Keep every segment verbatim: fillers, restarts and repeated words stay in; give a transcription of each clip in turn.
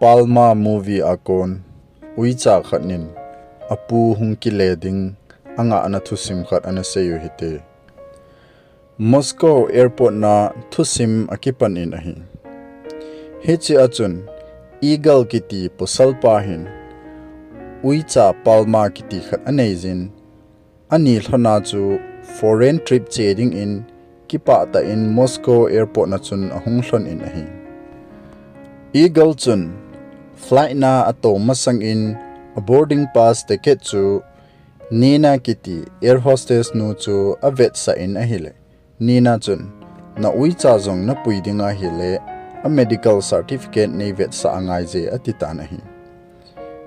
Palma movie a kon uicha khat nin apu hung kile ding angahna thusim khat ana sei u hite. Moscow airport na thusim akipan in ahi. Hiche a chun Igor kiti pasalpa hin uicha Palma kiti khat anei jin, ani lhona chu foreign trip che dingin kipah tah in Moscow airport na chun ahung lhon in ahi. Igor chun flight na ato masang in a boarding pass ticket chu Nina kiti air hostess nu chu avetsah in ahile, Nina chun, "Na uicha jong napui ding ahile, a medical certificate nei vetsah angai je," ati tan ahi.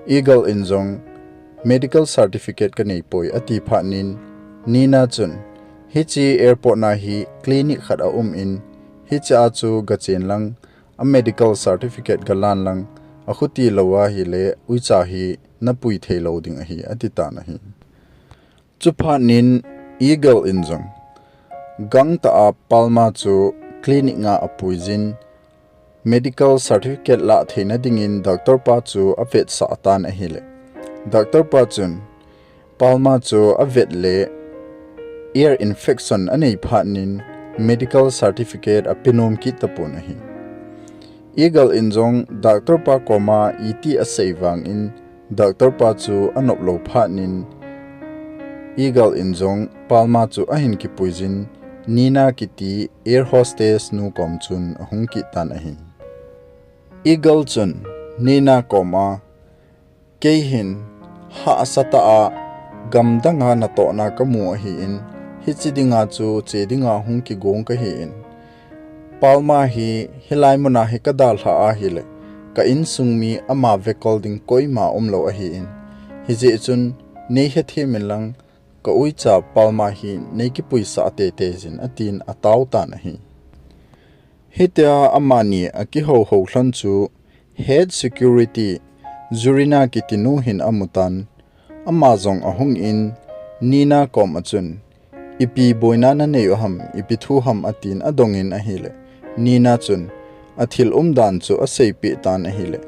Igor in jong, "Medical certificate kanei poi," ati phat nin, Nina chun, "Hiche airport na hi clinic khat aum in, hiche a chu gachen lang, a medical certificate galan lang, akhuti lou ahile, uicha hi napui thei lou ding ahi," ati tan ahi. Chuphat nin Igor in jong gangtah a Palma chu clinic nga apui jin, medical certificate lah theina dingin doctor pa chu avetsah tan ahile, doctor pa chun Palma chu avet le ear infection anei phat nin medical certificate apenom kit tapon ahi. Igor in jong doctor pa koma iti asei vangin doctor pa chu anop lou phat nin Igor in jong Palma chu ahin kipui jin, Nina kiti air hostess nu kom chun ahung kit tan ahi. Igor chun Nina koma, "Kei hin hahsa tah a gamdang a natohna kamu ahin, hiche dinga chu che dinga hung kigong kahin, Palma hi hilai muna hi kadalhah ahile, ka insung mi ama vekol ding koima umlou ahin, hijeh chun nei hethem in lang ka uicha Palma hi nei kipuisah teitei jin," atin atao tan ahi. Hitia amani akihouhou lhon chu head security Zurina kiti nu hin amu tan, ama jong ahung in Nina kom a chun, "Ipi boina nanei u ham, ipi thu ham?" atin adong in ahile, Nina chun athil umdan chu aseipeh tan ahile,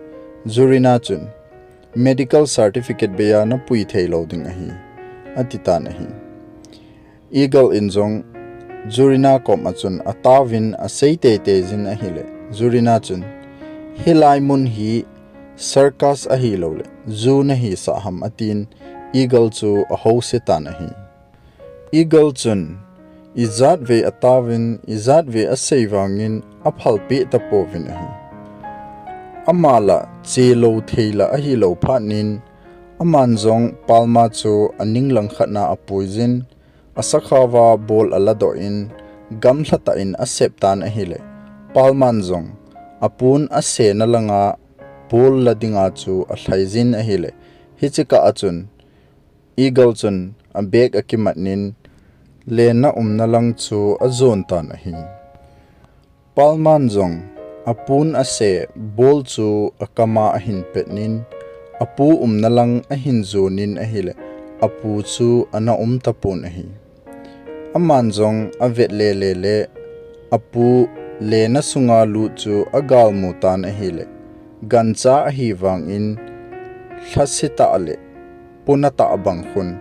Zurina chun, "Medical certificate beiya napui thei lou ding ahi," ati tan ahi. Igor in jong Zurina kom a chun ataovin asei teitei jin ahile, Zurina chun, "Hilai mun hi circus ahilouleh zoo nahisah ham?" atin Igor chu ahouse tan ahi. Igor chun ijatvei ataovin, ijatvei asei vangin aphalpeh tapouvin ahi. Ama la chelou thei la ahilou phat nin, aman jong Palma chu aning langkhat na apui jin, asakhao va ball aladoh in, gamlha tah in asep tan ahile, Palman jong apun asena langa ball la dinga chu alhai jin ahile, hiche kah a chun Igor chun abag akimat nin, lenna umna lang chu ajon tan ahi. Palman jong apun ase ball chu akama ahin pet nin, apu umna lang ahin jon in ahile, apu chu ana um tapon ahi. Aman jong avet lele le, apu lenna sunga lut chu agalmu tan ahile, gancha ahi vangin lhase tah le puna tah bang khun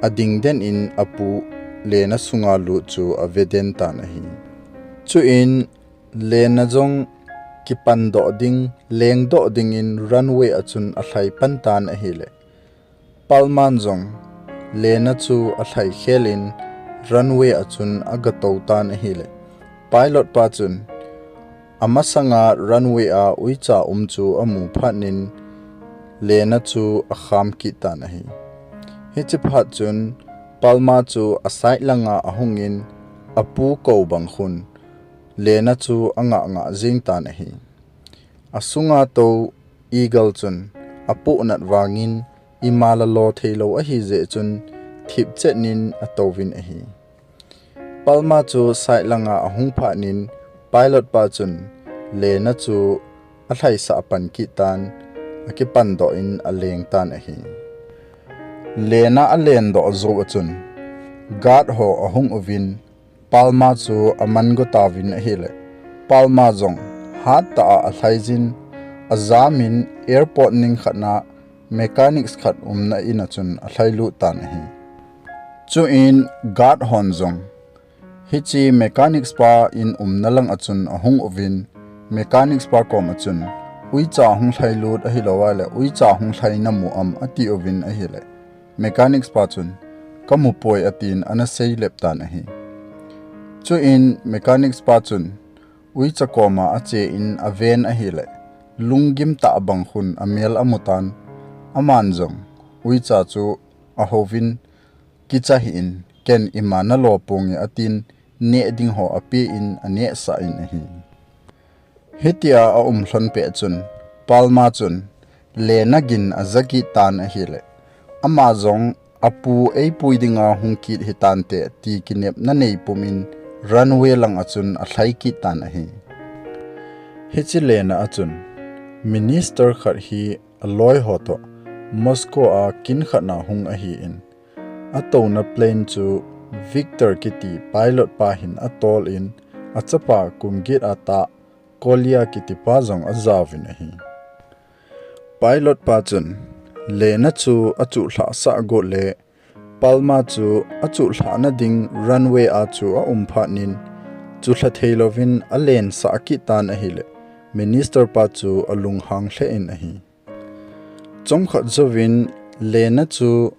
ading den in apu lenna sunga lut chu aveden tan ahi. Chuin lenna jong kipandoh ding, lengdoh dingin runway a chun alhai pan tan ahile, Palman jong lenna chu alhai khelin runway a chun agatou tan ahile, pilot pa chun amasanga runway a uicha um chu amu phat nin lenna chu akham kit tan ahi. Hiche phat chun Palma chu aside langa ahungin apu kou bang khun lenna chu angah ngah jing tan ahi. Asunga tou Igor chun apohnat vangin ima la lo theilou ahijeh chun thipchet nin atouvin ahi. Palma chu side langa ahung phat nin pilot pa chun lenna chu alhaisah pan kit tan, akipandoh in aleng tan ahi. Lenna alendoh jou a chun guard ho ahung uvin Palma chu aman go tauvin ahile, Palma jong hattah a alhai jin, ajamin airport ning khat na mechanics khat umna in a chun alhailut tan ahi. Chuin guard hon jong hiche mechanics pa in umna lang a chun ahung uvin, mechanics pa kom a chun, "Uicha hung lhailut ahilou ahile, uicha hung lhai namu am?" ati uvin ahile, mechanics pa chun, "Kamu poi," atin ana seilep tan ahi. Chuin mechanics pa chun uicha koma ache in aven ahile, lunggim tah bang khun amel amu tan, aman jong uicha chu ahouvin, "Kicha hih in, ken ima nalo ponge," atin neh ding ho ape in anehsah in ahi. Hitia aum lhon pet chun Palma chun Lena gin aja kit tan ahile, ama jong, "Apu eipui dinga hung kit hitante," ti kinepna nei pumin runway lang a chun alhai kit tan ahi. Hiche Lena a chun minister khat hi aloi ho toh Moscow a kin khat na hung ahin, atouna plane chu Victor kiti pilot pa hin atol in, achapa kum get a tah Kolya kiti pa jong ajaovin ahi. Pilot pa chun Lena chu achuhlhah sah got le, Palma chu achuhlhahna ding runway a chu aum phat in, chuhlha theilouvin alensah kit tan ahile, minister pa chu alunghang lheh in ahi. Chomkhat jouvin Lena chu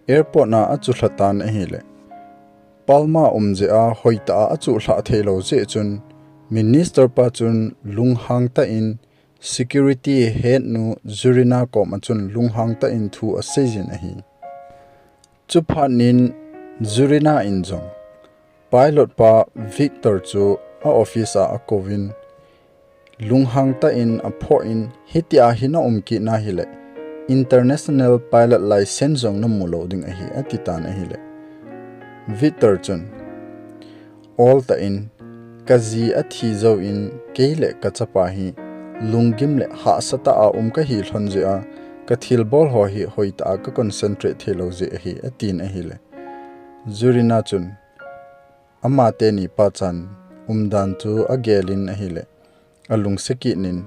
airport na achuhlha tan ahile, Palma um jeh a hoitah a achuhlhah theilou jeh chun, minister pa chun lunghang tah in security head nu Zurina kom a chun lunghang tah in thu aseijin ahi. Chuphat in Zurina in jong pilot pa Victor chu a office a akouvin, lunghang tah in aphoh in, "Hitia hi naum kit na hile, international pilot license jong namu lou ding ahi," ati tan ahile, Victor chun, "Ol tah in, kaji athi jouvin, kei le kachapa hi lunggim le hahsa tah a um kahi lhon jeh a, kathilbol ho hi hoitah a ka concentrate theilou jeh ahi," atin ahile, Zurina chun amateni pachan umdan chu agelin ahile, alungse kit in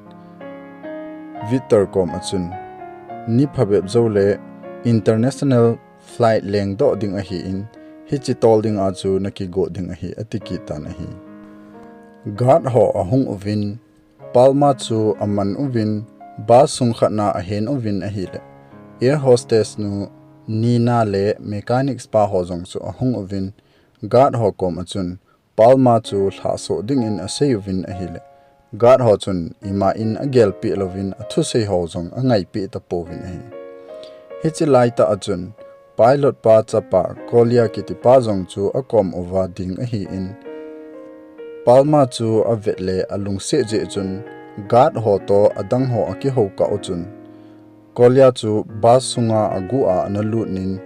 Victor kom a chun, "Ni phabep jou le international flight lengdoh ding ahin, hiche tol ding a chu nakigot ding ahi," ati kit tan ahi. Guard ho ahung uvin, Palma chu aman uvin, bus sung khat na ahen uvin ahile, air hostess nu Nina le mechanics pa ho jong chu ahung uvin, guard ho kom a chun Palma chu lhahsoh dingin asei uvin ahile, guard ho chun ima in agelpeh louvin athusei ho jong angaipeh tapouvin ahi. Hiche laitah a chun pilot pa chapa Kolya kiti pa jong chu akom uva ding ahin, Palma chu avet le alungset jeh chun guard ho toh adang ho akihou kah u chun, Kolya chu bus sunga aguh a ana lut in,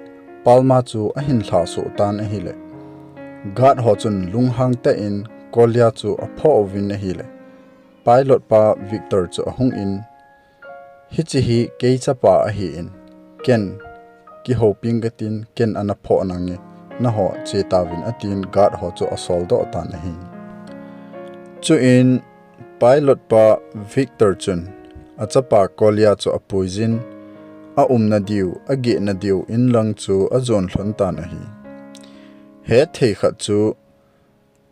Palma chu ahin lhahsoh tan ahile, guard ho chun lunghang tah in Kolya chu aphoh uvin ahile, pilot pa Victor chu ahung in, "Hiche hi kei chapa ahin, ken kihoupi inge katin, ken ana phoh nange, nangho che tauvin," atin guard ho chu asoldoh tan ahi. Chuin pilot pa Victor chun achapa Kolya chu apuijin, aumna diu, agehna diu in lang chu ajon lhon tan ahi. Hetthei khat chu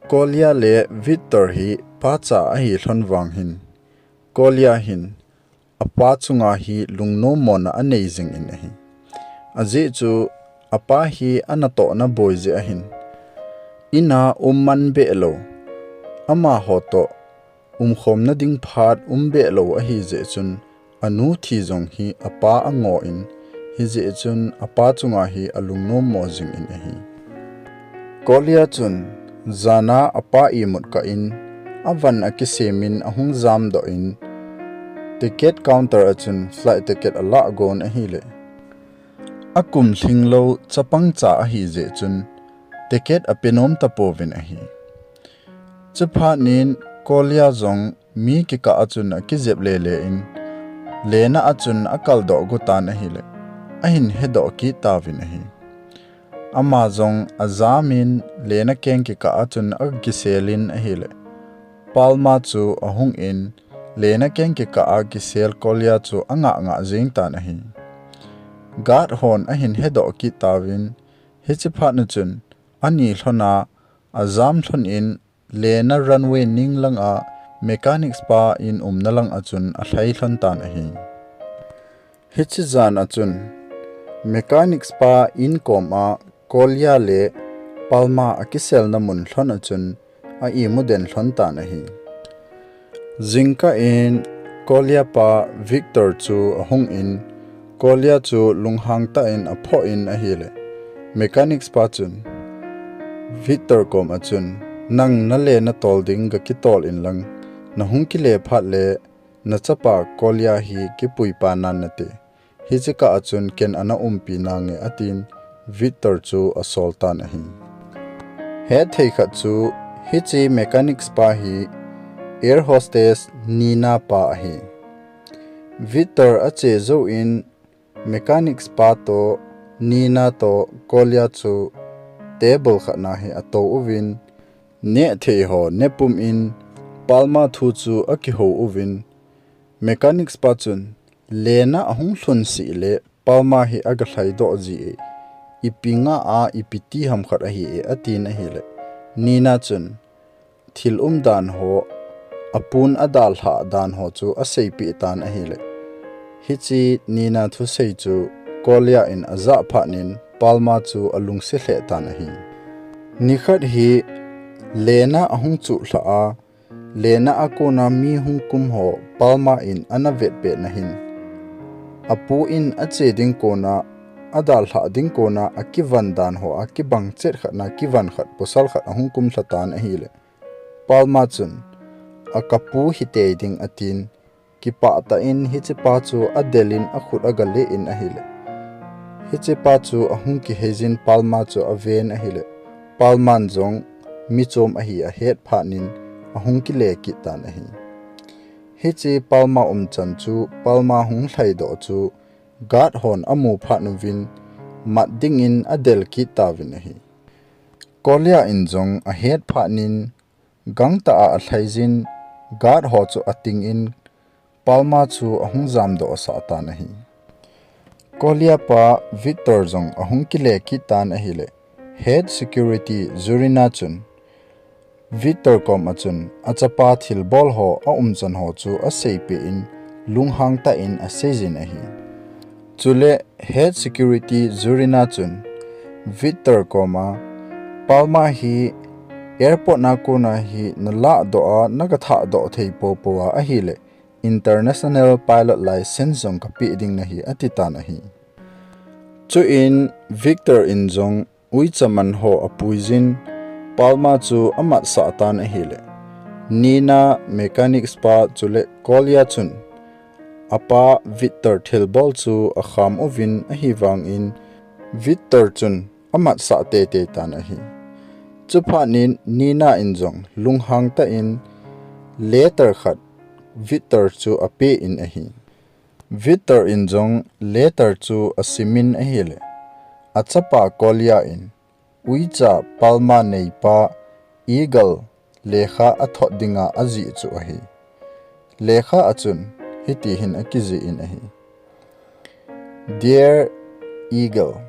Kolya le Victor hi pacha ahi lhon vang hin, Kolya hin apa chunga hi lungnommona anei jingin ahi. Ajeh chu apa hi anatohna boi jeh ahin, in a um man behlou, amaho toh umkhomna ding phat um behlou ahi jeh chun, anu thi jong hi apa angoh in, hijeh chun apa chunga hi alungnommo jingin ahi. Kolya chun jana apa imut kah in, avan akisemin ahung jamdoh in, ticket counter a chun flight ticket alah gon ahile, akum lhinglou chapang cha ahi jeh chun ticket apenom tapouvin ahi. Chuphat in Kolya jong mi kikah a chun akijep lele in, Lena a chun akaldoh got tan ahile, ahin hedoh kit tauvin ahi. Ama jong ajamin Lena keng kikah a chun akiselin ahile, Palma chu ahung in, lena keng kikah a kisel Kolya chu angah ngah jeng tan ahi. Guard hon ahin hedoh kit tauvin, hiche phat na chun ani lhona ajam lhon in lena runway ning langa mechanics pa in umna lang a chun alhai lhon tan ahi. Hiche jan a chun mechanics pa in kom a Kolya le Palma akiselna mun lhon a chun a imu den lhon tan ahi. Jingkah in Kolya pa Victor chu ahung in, Kolya chu lunghang tah in aphoh in ahile, mechanics pa chun Victor kom a chun, nang nale natol ding gakitol in lang, nahung kile phat le nachapa Kolya hi kipui pa nan nate. Hiche kah a chun ken ana umpi nange atin Victor chu asol tan ahi. Hethei khat chu hiche mechanics pa hi air hostess Nina pa ahi. Victor ache jou in mechanics pa toh Nina toh Kolya chu table khat na hi atou uvin, nehthei ho nepum in Palma thu chu akihou uvin, mechanics pa chun lena ahung lhun sih le Palma hi agalhai doh ji e, ipi ngah a ipi ti ham khat ahi e atin ahile, Nina chun thil umdan ho, apun adalhah dan ho chu aseipeh tan ahile, hiche Nina thusei chu Kolya in ajah phat in Palma chu alungse lheh tan ahi. Nikhat hi lena ahung chuh lhah a, lena a kona mi hung kum ho Palma in ana vetpeh na hin, apu in ache ding kona, adalhah ding kona akivan dan ho a kibang chet khat na kivan khat pasal khat ahung kum lha tan ahile, Palma chun, akapu hitei ding atin, kipah tah in hiche pa chu adel in akhut agaleh in ahile, hiche pa chu ahung kihei jin Palma chu aven ahile, Palman jong michom ahi ahet phat in ahung kile kit tan ahi. Hiche Palma umchan chu Palma hung lhaidoh chu guard hon amu phat uvin mat dingin adel kit tauvin ahi. Kolya in jong ahet phat in gangtah a alhai jin guard ho chu ating in Palma chu ahung jamdoh sah tan ahi. Kolya pa Victor jong ahung kile kit tan ahile, head security Zurina chun Victor kom a chun achapa thilbol ho aumchan ho chu aseipeh in lunghang tah in aseijin ahi. Chule head security Zurina chun Victor kom a, Palma hi airport na kona hi nalahdoh a nagathahdoh thei poupou a ahile international pilot license jong kapeh ding nahi ati tan ahi. Chuin Victor in jong uicha man ho apui jin Palma chu amatsah tan ahile, Nina mechanics pa chule Kolya chun apa Victor thilbol chu akham uvin ahivangin Victor chun amatsah teitei tan ahi. Chuphat in Nina in jong lunghang tah in letter khat Victor chu apeh in ahi. Victor in jong letter chu asimin ahile, achapa Kolya in uicha Palma neipa Eagle lekha athot dinga ajih chu ahi. Lekha a chun hiti hin akijih in ahi. Dear Eagle,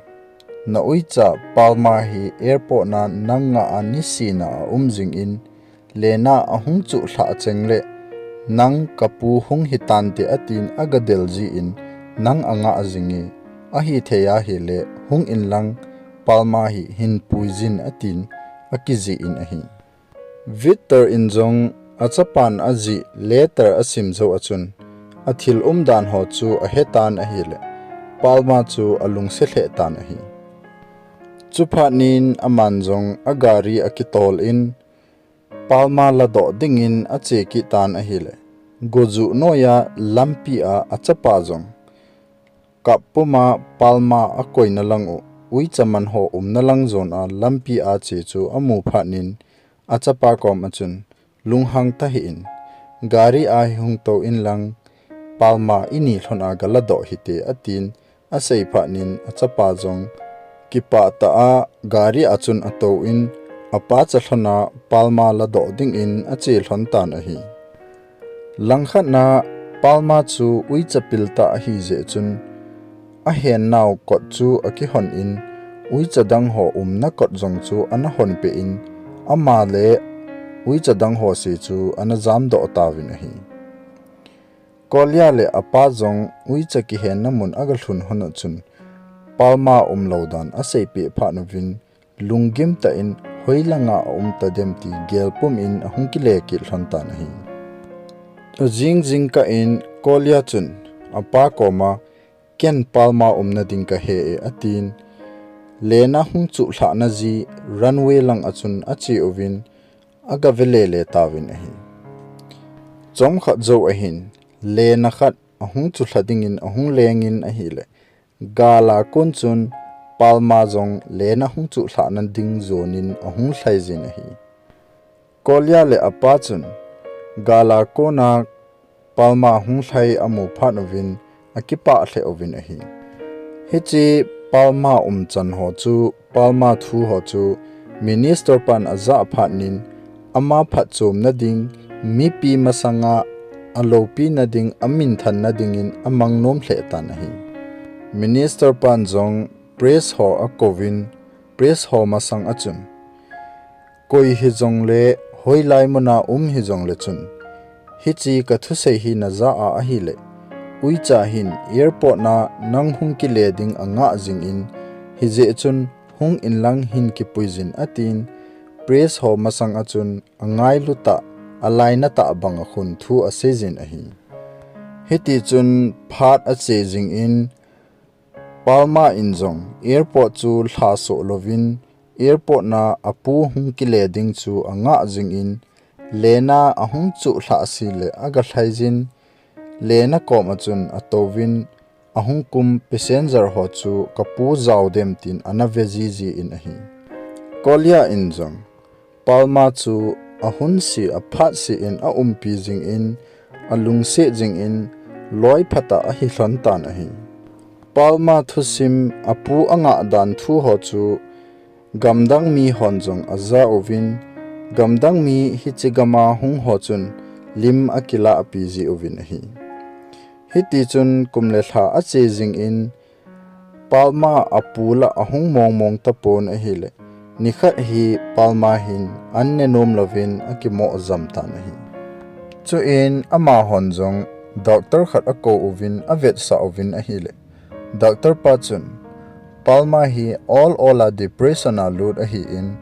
na uicha Palma hi airport na nang ngah a nisina aum jingin, lena ahung chuh lhah cheng le nang kapu hung hitante atin agadel jin nang angah jinge, ahithei ahile hung inlang Palma hi hinpui jin atin akijih in ahi. Victor in jong achapan ajih letter asim jou a chun athil umdan ho chu ahetan ahile Palma chu alungse lheh tan ahi. Chuphat in aman jong agari akitol in Palma ladoh dingin ache kit tan ahile, gojuh noiya lampi a achapa jong kap puma Palma akoina lang u uicha man ho umna lang jon a lampi a che chu amu phat in achapa kom a chun lunghang tah hih in gari a hi hung tou inlang Palma ini lhon a galadoh hite atin aseiphat in achapa jong kipah tah a gari a chun atou in apacha lhon a Palma ladoh dingin ache lhon tan ahi. Langkhatna Palma chu uicha pilta ahi jeh chun, ahennau kot chu akihon in, uicha dang ho umna kot jong chu ana honpeh in, ama le uicha dang ho se chu ana jamdoh tauvin ahi. Kolya le apa jong uicha kihenna mun agalhun hon a chun, Palma umlou dan aseipeh phat uvin, lunggim tah in hoilanga aum tadem ti gelpum in ahung kile kit lhon tan ahi. Ajing jingkah in Kolya chun apa koma, "Ken Palma umna ding kahe e," atin, Lena hung chuhlhahna ji runway lang a chun ache uvin, agave lele tauvin ahi. Chomkhat jou ahin, Lena khat ahung chuhlha dingin ahung lengin ahile, gala kon chun Palma jong Lena hung chuhlhahna ding jonin ahung lhaijin ahi. Kolya le apa chun gala kona Palma hung lhai amu phat uvin akipah lheh uvin ahi. Hiche Palma umchan ho chu, Palma thu ho chu Minister pan ajah phat in, ama phatchomna ding, mipi masanga aloupina ding, aminthanna dingin amangnom lheh tan ahi. Minister pan jong press ho akouvin, press ho masang a chun, koi hijongle, hoilai muna um hijongle chun, hiche kathusei hi najah a ahile, uicha hin airport na nang hung kile ding angah jingin, hijeh chun hung inlang hin kipuijin atin, press ho masang a chun angailu tah, alainatah banga khun thu aseijin ahi. Hitichun phat ache jingin, Palma in jong airport chu lhasoh louvin, airport na apu hung kile ding chu angah jingin, Lena ahung chuhlhah se le agalhaijin, Lena koma chun atouvin, ahung kum passenger ho chu kapu jao dem tin ana ve jiji in ahi. Kolya in jong Palma chu ahunse aphatse in aumpi jingin, alungset jingin, loiphatah ahi lhon tan ahi. Palma thusim apu angah dan thu ho chu gamdang mi hon jong aja uvin, gamdang mi hiche gama hung ho chun lim akilah pi ji uvin ahi. Hitichun kum le lha ache jingin, Palma apu lah ahung mongmong tapon ahile, nikhat hi Palma hin an nenom louvin akimoh jam tan ahi. Chuin amahon jong doctor khat akou uvin avetsah uvin ahile, doctor pa chun, Palma hi ol ol a depression a lut ahin,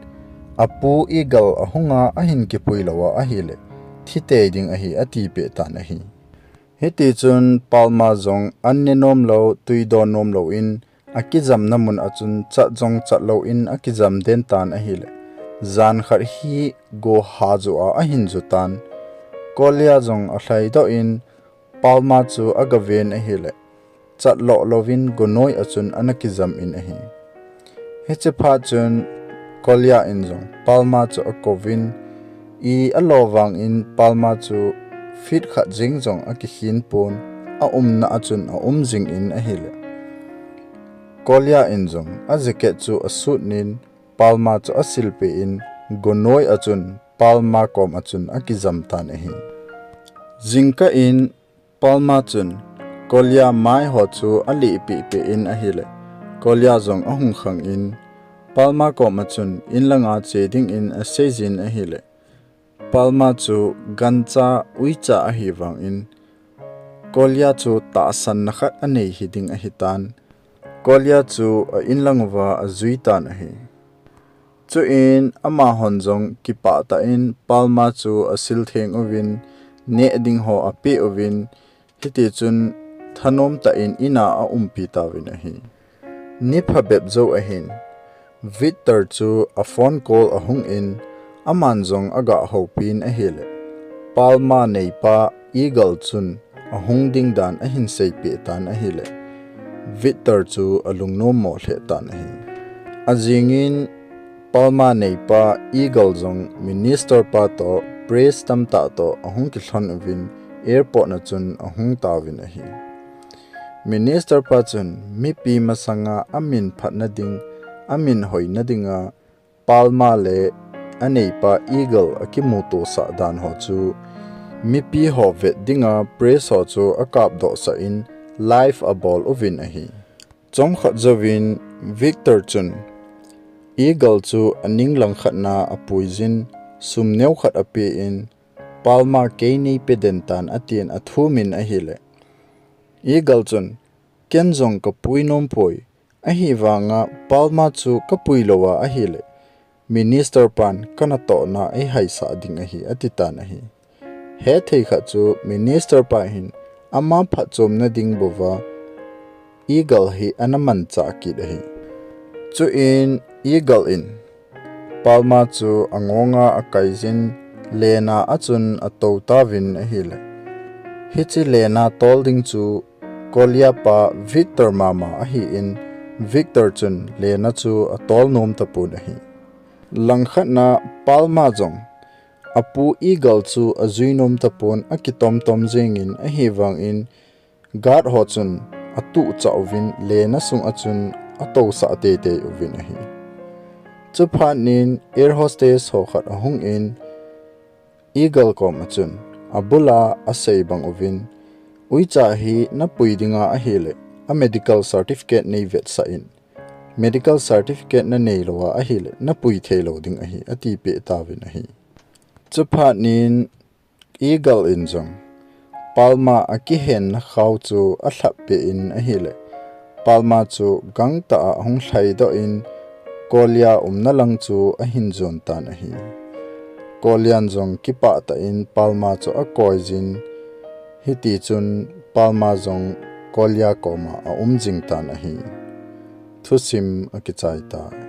apu Eagle ahunga ahin kipui lou a ahile, thi tei ding ahi atipeh tan ahi. Hitichun Palma jong an nenom lou, twi don nom louvin, akijamna mun a chun chat jong chat louvin akijam den tan ahile, jan khat hi go ha ju a ahin ju tan. Kolya jong alhaidoh in, Palma chu agaven ahile, chat loh louvin gonoi a chun ana kijam in ahi. Hiche phat chun Kolya in jong Palma chu akouvin, i alo vangin Palma chu feet khat jeng jong akikhin pon, aumna a chun aum jingin ahile, Kolya in jong a jacket chu asut in, Palma chu asilpeh in, gonoi a chun Palma kom a chun akijam tan ahi. Jingkah in Palma chun Kolya mai ho chu alihpeh peh in ahile, Kolya jong ahung khang in, Palma kom a chun inlanga che dingin aseijin ahile, Palma chu gancha uicha ahi vangin, Kolya chu tahsanna khat anei hiding ahitan, Kolya chu a inlang uva ajui tan ahi. Chuin amahon jong kipah tah in Palma chu asil theng uvin, neh ding ho apeh uvin, hitichun thanom tah in in a aumpi tauvin ahi. Ni phabep jou ahin, Victor chu a phone call ahung in, aman jong aga houpin ahile, Palma neipa Eagle chun ahung ding dan ahin seipeh tan ahile, Victor chu alungnom mo lheh tan ahi. Ajingin Palma neipa Eagle jong Minister pa toh press tamtah toh ahung kilhon uvin, airport na chun ahung tauvin ahi. Minister pa chun mipi masanga amin phatna ding, amin hoina dinga Palma le aneipa Eagle akimutosah dan ho chu mipi ho vet dinga press ho chu akapdohsah in live abol uvin ahi. Chomkhat jouvin Victor chun Eagle chu aning langkhatna apuijin, sum neokhat apen, Palma kei neipe den tan atin athumin ahile, Eagle chun, ken jong kapui nompoi, ahivanga Palma chu kapui louva ahile, Minister pan kanatohna eihaisah ding ahi, atitan ahi. Hethei khat chu Minister pa hin ama phatchomna ding bouva Eagle hi ana manchah kit ahi. Chuin Eagle in Palma chu angonga akaijin, lena a chun atou tauvin ahile, hiche lena tol ding chu Kolya pa Victor mama ahin, Victor chun lena chu atol nom tapon ahi. Langkhatna Palma jong apu Eagle chu ajui nom tapon, akitomtom jengin, ahivangin guard ho chun atuhchah uvin lena sunga chun atousah teitei uvin ahi. Chuphatnin air hostess ho khat ahungin Eagle koma chun abula asei bang uvin, uicha hi napui dinga ahile, a medical certificate neivetsah in, medical certificate nanei louva ahile napui theilou ding ahi, atipeh tauvin ahi. Chuphatnin Eagle in jong Palma akihenna khao chu alhappeh in ahile, Palma chu gangtah a ahung lhaidoh in, Kolya umna lang chu ahin jon tan ahi. Kolyan jong kipah tah in Palma chu akoijin, hitichun Palma jong Kolya koma aum jing tan ahi. Thusim akichai tai.